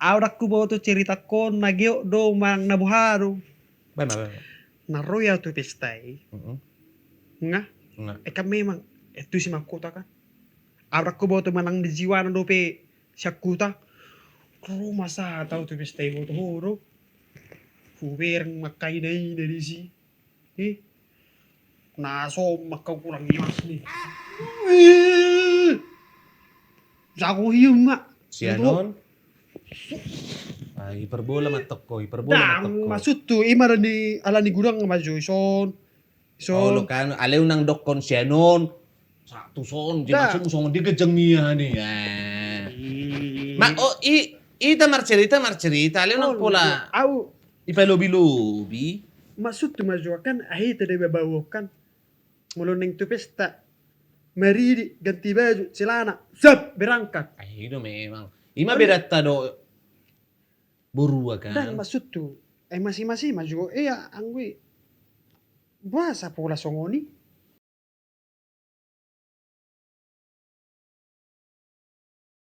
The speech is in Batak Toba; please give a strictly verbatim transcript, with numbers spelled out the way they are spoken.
Au ndang huboto cerita on, na geot do manang na boha do. Baen ma, baen ma. Na ro au tu pesta i. Mm-mm. Nga? Nga. E kan memang, e tu si mangkuta kan. Au ndang huboto manang di jiwana dope sian huta. Ro ma sahat au tu pesta i, boto ho do. Hubereng ma angka ina-ina disi. Ih. Na so mangkau kurang ias ni. Ih. Jago hiu ma. Sian on. Ah, hiperbola ma toko, hiperbola ma toko. Maksudhu, ima alani, alani godang ma jo ison. Ison. Olo kan, alai unang dokkon sian on. Satu son, di masuk songon di gejeng ia ni. Eh. Ma, oh, i, ita marcerita, marcerita, alai unang pola. Au. Ipalobi-lobi. Maksudhu ma jo kan, ahi tada babau kan. Molo naeng tu pesta. Maridi, ganti baju, celana, sap, berangkat. Ahi do memang. Ima beranta do borua kan. Ndang maksudhu. Eh, masing-masing ma jo. Ia, anggo i. Boasa pola songon i?